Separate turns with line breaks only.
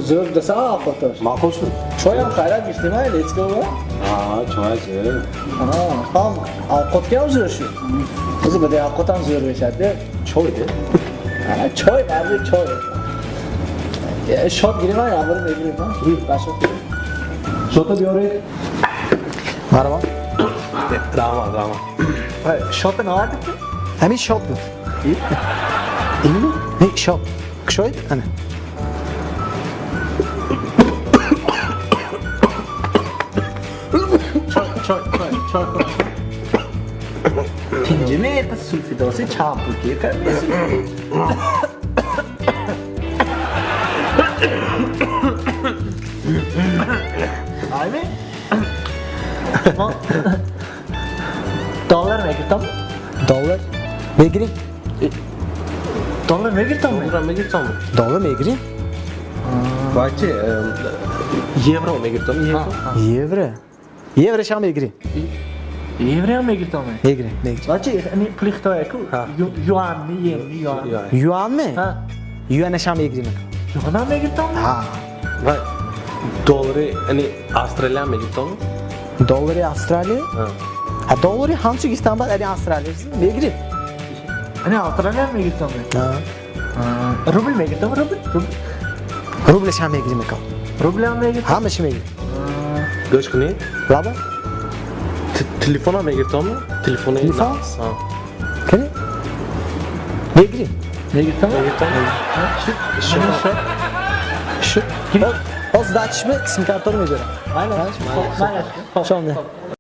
Зӯр даса овқатош.
Маъқул шуд.
Чойам хайрат гирифтем, ай, let's go.
А, чой зӯр.
Ҳам овқатга ҳам зӯр шуд. O'zi bu ovqat ham zo'r berishadi.
Choy de.
Choy, baribir choy. Shot girим, ай, aburi мегирим. Башот.
Шота биёред.
Марҳамат.
Раҳмат, раҳмат.
Shotni ovardikmi?
Ҳамин shot буд.
Именно?
Не, shot. Кушоед, ана.
Choy, choy, choy, choy. Tinchimi, sulfidosi чанд пул ки? Айми? Доллар мегиртам?
Доллар мегирем.
Доллар мегиртам?
Доллар мегиртам.
Доллар мегирем.
Бачи, евро мегиртам, евро.
Евро. Еврошам мегирем.
Евро ҳам мегиртам?
Мегирем, мегирем.
Бачи, ами пули Хитой ку? Юанми, йенми, юан.
Юанми? Юанашам мегирем.
Юан ҳам мегиртам?
Ҳа.
Ва доллари, яъне Австралия мегиртам?
Доллари Австралия? Ҳа, доллари ҳамчу гирифтам, баъд ани Австралия мегирем.
Ани Австралия ҳам мегиртам?
Ҳа.
Рубл мегиртам, рубл? Рубл.
Рублашам мегирем ака.
Рубл ҳам мегиртам?
Ҳамаша мегирем.
Гӯш кунед.
Лаба?
Телефонам мегиртам? Телефони
Телефон? Кани? Мегирем.
Мегиртам?
Мегиртам.
Шуд.
Шуд. Ҳозир дачишми сим-карторо мебарам.
Майли. Майли.
Шом.